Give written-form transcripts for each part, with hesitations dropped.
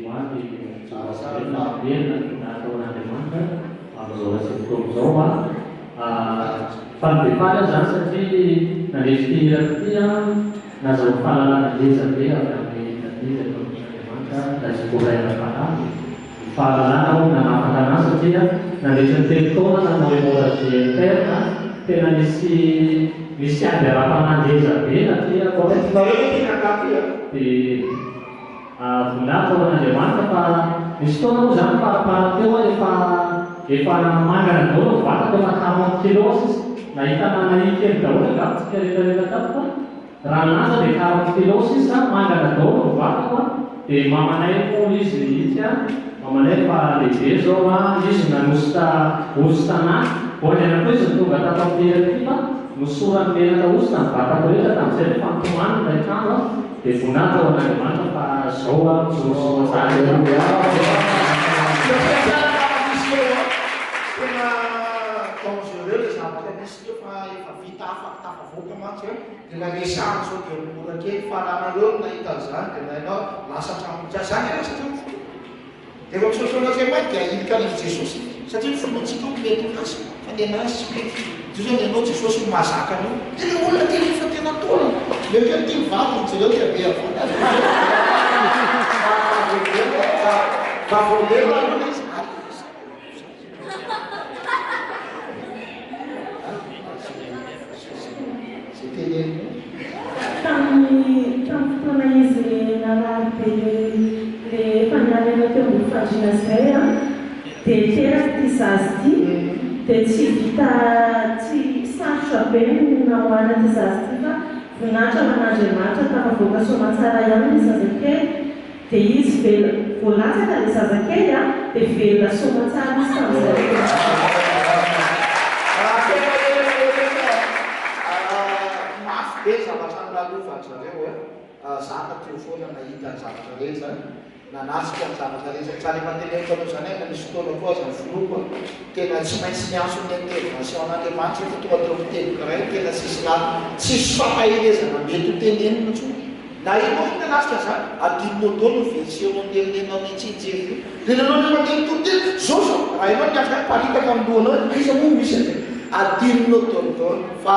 ho avy vavolombelona mamerina ny voninahitra ho an'Andriamanitra amin'izao ora sy fotoana izao aho. Faly dia faly aho izany satria nandresy ity iraka ity aho, nazahoako fahalalana ngeza be avy amin'i Daddy izay mpanompon'Andriamanitra, raisiko ho ray ara-panahy. Ny fahalalana hono nanafaka anah satria nandritry ny 3 taona nanao hémorragie interne tena nisy nisy ady ara-panahy ngeza be natrehako aho. Tadidinareo ve ity rangahy ity a? Dia voninahitra ho an'Andriamanitra fa nisy fotoana moa izany faraparany teo aho efa efa mangana daholo ny vatako efa 40 kilos sisa nahita nanahia kely daholo angamba tsika rehetra rehetra tato fa Raha lanja dia 40 kilos sisa, mangana daholo ny vatako a, dia mamanay moa izy mihitsy a, mamanay efa lehibe zao a, izy no nanositra hosotra anah, vao haingana koa izy no tonga tato amin'ny hira ity fa nosorany menaka hosotra ny vatako rehetra tamin'izay rehefa nitomany ilay trano a, dia voninahitra ho an'Andriamanitra fa zao aho mijoro soamantsara eto. Tena dangereux le zavatra nisy teo fa efa vita afaka tafavoaka mantsy a. Dia na resahana sao dia mora kely fa raha nareo no nahita an'izany dia na ianao lasa hatramin'ny za nge lasa hatramin'ny finoana. Dia rehefa misaotra an'Andriamanitra dia ahilika any amin'i Jesosy satria ny finoantsika io mety ho lasa fa ny anazy tsy mety. Dia zao ny anao Jesosy no mahazaka an'io. Dia ilay olona tena efa tena taolana. Mety hoe ity ny vadiny jereo dia be avoana. Vavolombelona aloha ilay izy ary. Tamin'ny tamin'ny fotoana izy narary be le efa niala aina teo ambony fandriana zay an, dia teraka ity zaza ity, dia tsy vita tsy sarotra be ny namoahana ity zaza ity fa voninahitra ho an'Andriamanitra tafavoaka soamantsara ihany ny zazakely. Dia izy velona, vao latsaka ilay zazakely a, dia velona soamatsara izy tamin'izay. Raha tena eritreretina mafy be ny zavatra nolalovan-dry zareo e! Za teo foana nahita ny zavatra rehetra, nanatrika ny zavatra rehetra, tsy ary efa teneniko anao izany aho, nisy fotoana koa aza ny filohako a, tena tsy maintsy niantso ny intervention an'Andriamanitra fa tonga teo amin'ny teboka iray tena tsisy raha, tsisy fampaherezana mety ho tenenina intsony. Na enao inona lafika zany, adinonao daholo ny verset nao nitenenenao ny tsinjery io, de nanao le mandeha mitoriteny, zao zao, raha enao niatrika any paritaka amin'ny lohanao hoe aiza moa misy an'izay, adinonao daholo daholo, fa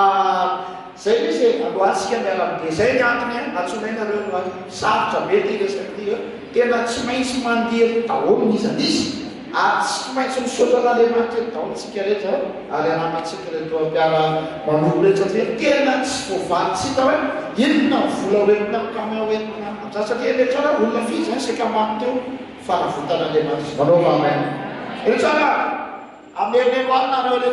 zay le izy e, androany tsika miala amin'ny be, zay ny antony a, antsoinay nareo androany, sarotra be ty resaka ty a, tena tsy maintsy mandeha daholo n'iza n'iza. Ary tsy maintsy misaotra an'Andriamanitra eto daholo tsika rehetra ary ananantsika ireto mpiara manompo ireto satria tena tsy voavaly tsy hita hoe inona ny vola ho entina ny camion ho entina amin'izany satria eritrereto tsara olona firy izany saika maty teo fanavotan'Andriamanitra izy manaova amen eo tsara amerimero alina nareo rehetra.